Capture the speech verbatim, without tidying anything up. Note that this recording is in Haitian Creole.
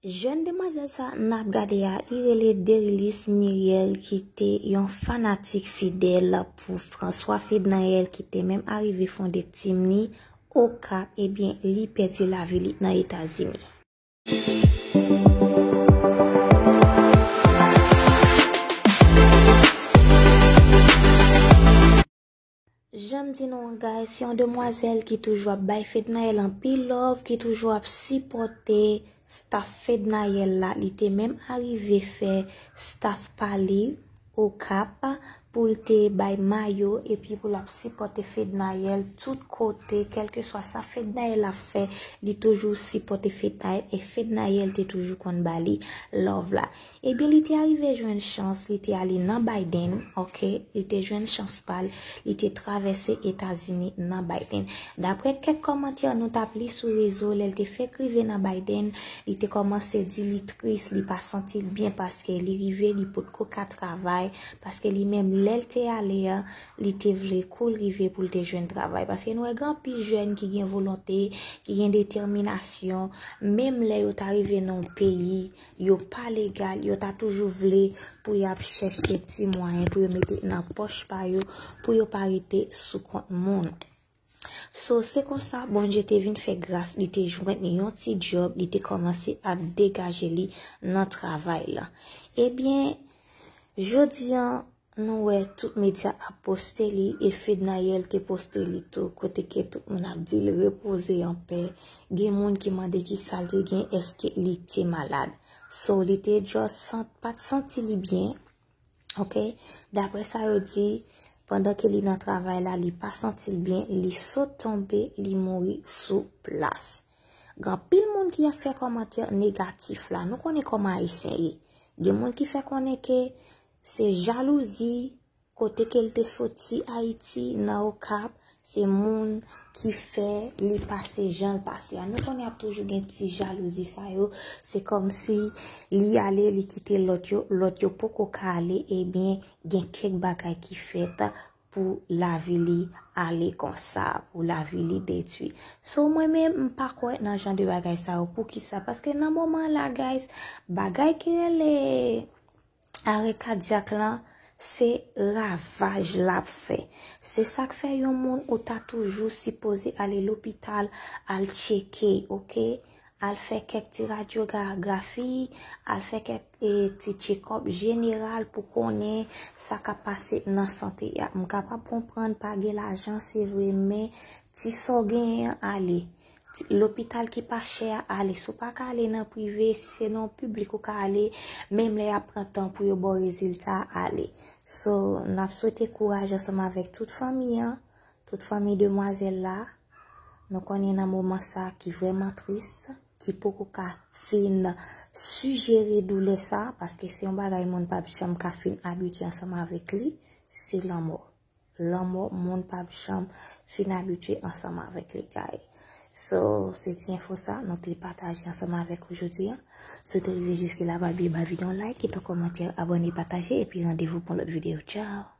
Jèn demwazèl sa n ap gade a, li rele Derilis Miriel, ki te yon fanatik fidèl pou François Fednaelle, ki te menm arive fonde tim ni Okap. Ebyen, li pèdi lavi li nan Etazini. Jan m di nou an, guys, se yon demwazèl ki toujou ap bay Fednaelle anpil love, ki toujou ap sipòte staff Fednaelle la. Li te menm arive fè staff pa li Okap pou l te bay mayo epi pou l ap sipòte Fednaelle tout kote, kèlkeswa sa Fednaelle ap fè, li toujou sipòte Fednaelle, e Fednaelle te toujou konn ba li love la. Ebyen, li te arive jwenn chans, li te ale nan Biden, oke? Li te jwenn chans pa l, li te travèse Etazini nan Biden. Daprè kèk kòmantè nou t ap li sou rezo, lè l te fèk rive nan Biden, li te kòmanse di li tris, li pa santi l byen paske li rive, li potko ka travay, paske li menm lè l te ale a, li te vle kou l rive pou l te jwenn travay. Paske nou wè gen anpil jèn ki gen volonte, ki gen detèminasyon, menm lè yo ta rive nan yon peyi, yo pa legal, yo ta toujou vle pou y ap chèche ti mwayen pou yo mete nan pòch pa yo, pou yo pa rete sou kont moun. So, se konsa, Bondye te vin fè gras, li te jwenn yon ti djòb, li te kòmanse ap degaje li nan travay la. Ebyen, jodi an, nou wè tout medya ap poste li, e Fednaelle te poste li tou, kote ke tout moun ap di l repoze an pè. Gen moun ki mande ki sa l te gen, èske li te malad. So, li te just san-, pa t santi li byen, oke? Daprè sa yo di, pandan ke li nan travay la, li pa santi l byen, li sot tonbe, li mouri sou plas. Gen anpil moun ki ap fè kòmantè negatif la. Nou konnen kòman Ayisyen ye. Gen moun ki fè konnen ke se jalouzi, kote ke l te soti Ayiti, nan Okap, se moun ki fè li pase jan l pase a. Nou konnen ap toujou gen ti jalouzi sa yo. Se kòmsi li ale, li kite lòt yo, lòt yo poko ka ale, ebyen, gen kèk bagay ki fèt pou lavi li ale konsa, pou lavi li detwi. So, mwen menm, m pa kwè nan jan de bagay sa yo. Poukisa? Paske nan moman la, guys, bagay ki rele arè kadyak lan, se ravaj l ap fè. Se sa k fè yon moun ou ta toujou sipoze ale lopital, al tcheke, oke? Al fè kèk ti radyografi, al fè kèk, e, ti tchekòp jeneral pou konnen sa k ap pase nan sante a. M kapab konprann pa gen lajan, se vre, men ti sa w genyen an, ale. Ti, lopital ki pa chè a, ale. Si w pa ka ale nan prive, si se nan piblik ou ka ale, menm lè y ap pran tan pou yo ba w rezilta a, ale. So, n ap swete kouraj ansanm avèk tout fanmi an, tout fanmi demwazèl la. Nou konnen nan moman sa ki vrèman tris, ki poko ka fin sijere doulè sa, paske se yon bagay moun p ap janm ka fin abitye ansanm avèk li, se lanmò. Lanmò, moun p ap janm fin abitye ansanm avèk li, guys. So, se ti enfo sa nou te pataje ansanm avèk ou jodi a. Si w te rive jiske la, pa bliye ba videyo yon like, kite yon kòmantè, abòne, pataje, epi randevou pou yon lòt videyo. Tchao!